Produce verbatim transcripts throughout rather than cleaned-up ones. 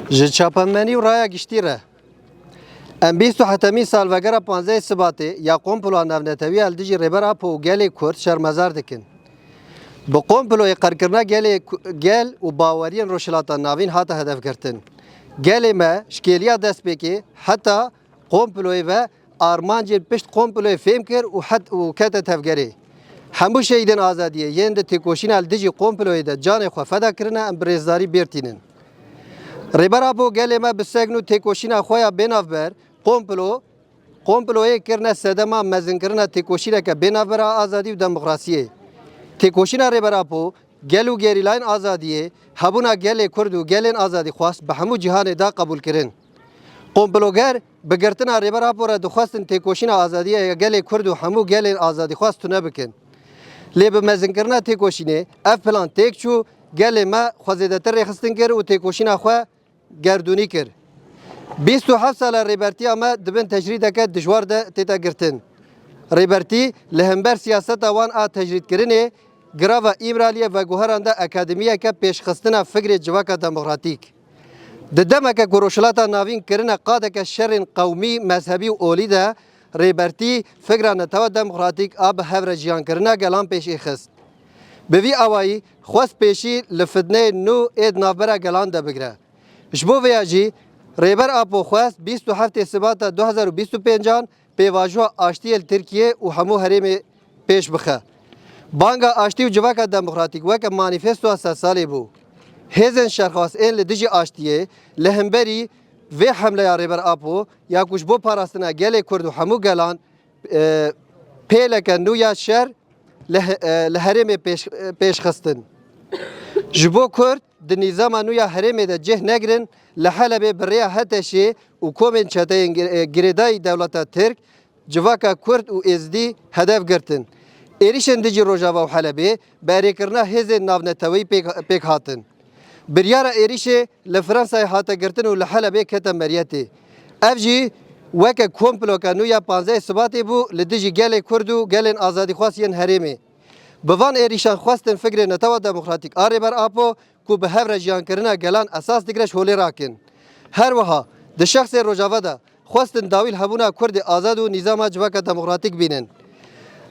Ji çapemenî û raya giştî re, em bîst û hehtemîn salvegera panzdehê Sibatê ya komploa navnetewî ya li dijî Rêber Apo û gelê Kurd şermezar dikin. Bi komployê qirkirina gelê ku-, gel û baweriyên Rojhilata Navîn hate hedefgirtin. Gelê me ji kêliya destpêkê heta komployê ve armancên pişt komployê fêm kir û het-, û kete tevgerê. Hemû şehîdên azadiyê yên di têkoşîna li dijî komployê de canê xwe feda kirine, em bi rêzdarî bêr tînin. Rêber Apo gelê me bi segn û têkoşîna xwe ya bênavber komplo, komployê kirine sedema mezinkirina têkoşîneke bênavber a azadî û demokrasiyê. Têkoşîna Rêber Apo, gel û gerîlayên azadiyê, hebûna gelê Kurd û gelên azadîxwaz bi hemû cîhanê da qebûlkirin. Komploger bi girtina Rêber Apo re dixwestin têkoşîna azadiyê ya gelê Kurd û hemû gelên azadîxwaz tune bikin. Lê bi mezinkirina têkoşînê ev plan têk çû, gelê me xwe zêdetir rêxistin kir û têkoşîna xwe gerdûnî kir. Bîst û heft sala Rêbertiya me di bin tecrîdeke dijwar de tête girtin. Rêbertî li hember siyaseta wan a tecrîdkirinê girava Îmraliyê veguheranda akademiyeke pêşxistina fikrê civaka demokratîk. Di demeke ku Rojhilata Navîn kirine qadeke şerên qewmî, mezhebî û olî de, Rêbertî fikra netewa demokratîk a bi hev re jiyankirina gelan pêşî xist. Bi vî awayî xwest pêşî li fitneyên nû ê di navbera gelan de bigire. Ji bo vêya jî Rêber Apo xwest bîst û heftê Sibata du hezar û bîst û pêncan pêvajoya aştiyê li Tirkiyê û hemû herêmê pêş bixe. Banga aştî û civaka demokratîk weke manîfestoya sedsalê bû. Hêzên şerxwaz ên li dijî aştiyê li hemberî vê hemleya Rêber Apo ya ku ji bo parastina gelê Kurd û hemû gelan, e, pêleke nû ya şer li he-, e, li herêmê pêş, e, pêş xistin. Ji bo Kurd di nîzama nû ya herêmê de cih negirin, li Helebê bi rêya HTŞ'ê û komên çeteyên gir-, e, girêdayî dewleta Tirk civaka Kurd û Êzidî hedef girtin. Êrîşên dijî Rojava û Helebê bi erêkirina hêzên navneteweyî pêk, pêk hatin. Biryara êrîşê li Fransayê hate girtin û li Helebê kete meriyetê. Ev jî weke komploka nû ya panzdehê Sibatê bû li dijî gelê Kurd û gelên azadîxwaz yên herêmê. Bi van êrîşan xwestin fikrê Netewa Demokratîk a Rêber Apo ku bi hev re jiyankirina gelan esas digire ji holê rakin. Her wiha di şexsê Rojava de xwestin dawî li hebûna Kurdê azad û nîzama civaka demokratîk bînin.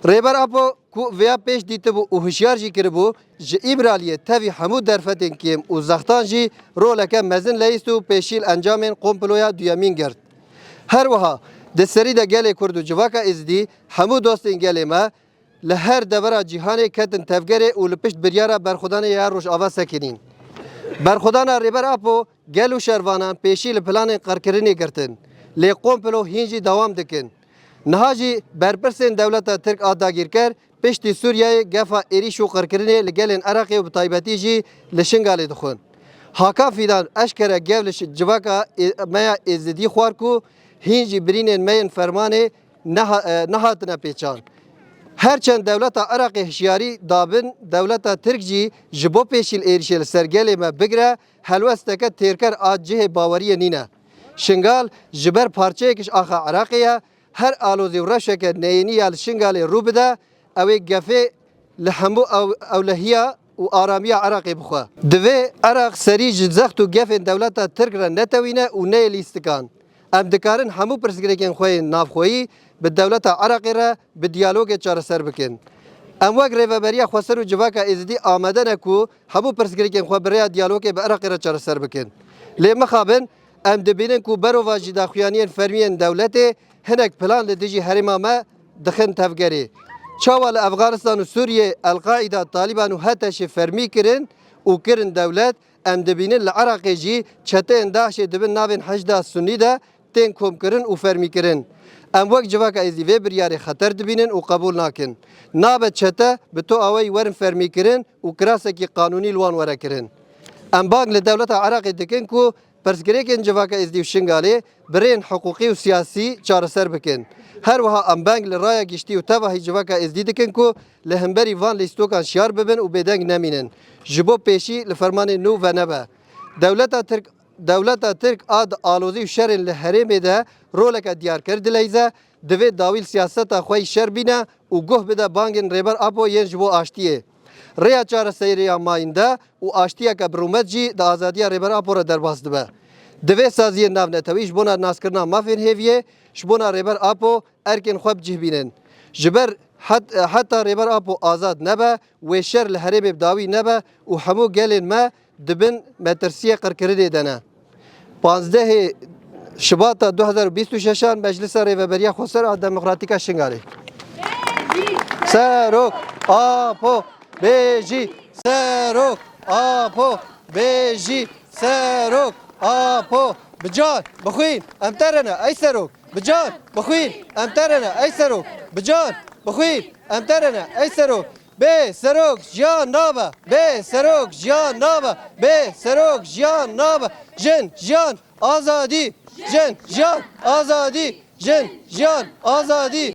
Rêber Apo ku vêya pêş dîtibû û hişyar jî kiribû, ji Îmraliyê tevî hemû derfetên kêm û zextan jî roleke mezin leyîst û pêşî li encamên komploya duyemîn girt. Her wiha di serî de gelê Kurd û civaka Êzidî, hemû dostên gelê me, li her devera cîhanê ketin tevgerê û li pişt biryara berxwedanê ya Rojava sekinîn. Berxwedana Rêber Apo gel û şervanan pêşî li planên qirkirinê girtin. Lê komplo hîn jî dewam dikin. Niha jî berpirsên dewleta Tirk a dagîrker piştî Sûriyeyê gefa êrîş û qirkirinê li gelên Iraqê û bi taybetî jî li Şingalê dixwin. Hakan Fîdan eşkere gef li şi-, civaka ê-, me ya Êzidî xwar ku hîn jî birînên me yên fermanê neha-, e, nehatine pêçan. Her çend dewleta Iraqê hişyarî dabin, dewleta Tirk jî ji bo pêşî li êrişê li ser gelê me bigire, helwesteke têrker a cihê baweriyê nîne. Şingal ji ber parçeyek ji axa Iraqê ye, her alozî û rewşeke neyênî ya li Şingalê rû bide, ew ê gefê li hemû ew-, ewlehiya û aramiya Iraqê bixwe. Divê Iraq serî ji zext û gefên dewleta Tirk re netewîne û neyê lîstikan. Em dikarin hemû pirsgirêkên xwe yên navxweyî bi dewleta Iraqê re bi diyalogê çareser bikin. Em wek Rêveberiya Xweser û Civaka Êzidî amade ne ku hemû pirsgirêkên xwe bi rêya diyalogê bi Iraqê re çareser bikin. Lê mixabin, em dibînin ku berovajî daxuyaniyên fermî yên dewletê hinek plan li dijî herêma me dixin tevgerê. Çawa li Efxanistan û Sûriyê El-Qaîda, Talîban û HTŞ'ê fermî kirin û kirin dewlet, em dibînin li Iraqê jî çeteyên DAIŞ'ê di bin navên Heşda Sunnî de tên komkirin û fermîkirin. Em wek civaka Êzidî vê biryarê xeter dibînin û qebûl nakin. Nabe çete bi tu awayî werin fermîkirin û kirasekî qanûnî li wan were kirin. Em bang li dewleta Iraqê dikin ku pirsgirêkên civaka Êzidî û Şingalê bi rêyên hiqûqî û siyasî çareser bikin. Her wiha em bang li raya giştî û tevahî civaka Êzidî dikin ku li hemberî van lîstokan şiyar bibin û bêdeng nemînin. Ji bo pêşî li fermanê nû venebe. Dewleta Tirk, dewleta Tirk a di alozî û şerên li herêmê de roleke diyarker dileyze, divê dawî li siyaseta xwe yî şer bîne û guh bide bangên Rêber Apo yên ji bo aştiyê. Rêya çareserî ya mayînde û aştiyeke bi rûmet jî di azadiya Rêber Apo re derbas dibe. Divê saziyên navnetewî ji bona naskirina mafên hêviyê, ji bona Rêber Apo erkên xwe bi cih bînin. Ji ber het-, heta Rêber Apo azad nebe, wê şer li herêmê bi dawî nebe û hemû gelên me di bin metirsiyê qirkirinê de ne. Panzdehê Şibata du hezar û bîst û şeşan Meclisa Rêveberiya Xweser a Demokratîk a Şingalê. Serok Apo bêjî! Serok Apo bêjî! Serok Apo! Bi can, bi xwîn, em te re ne, ey Serok! Bi can, bi xwîn, em te re ne, ey Serok! Bi can, bi xwîn, em te re ne, ey Serok! Bê serok jiyan nabe! Bê serok jiyan nabe! Bê serok jiyan nabe! Jin, jiyan, azadî! Jin, jiyan, azadî! Jin, jiyan, azadî!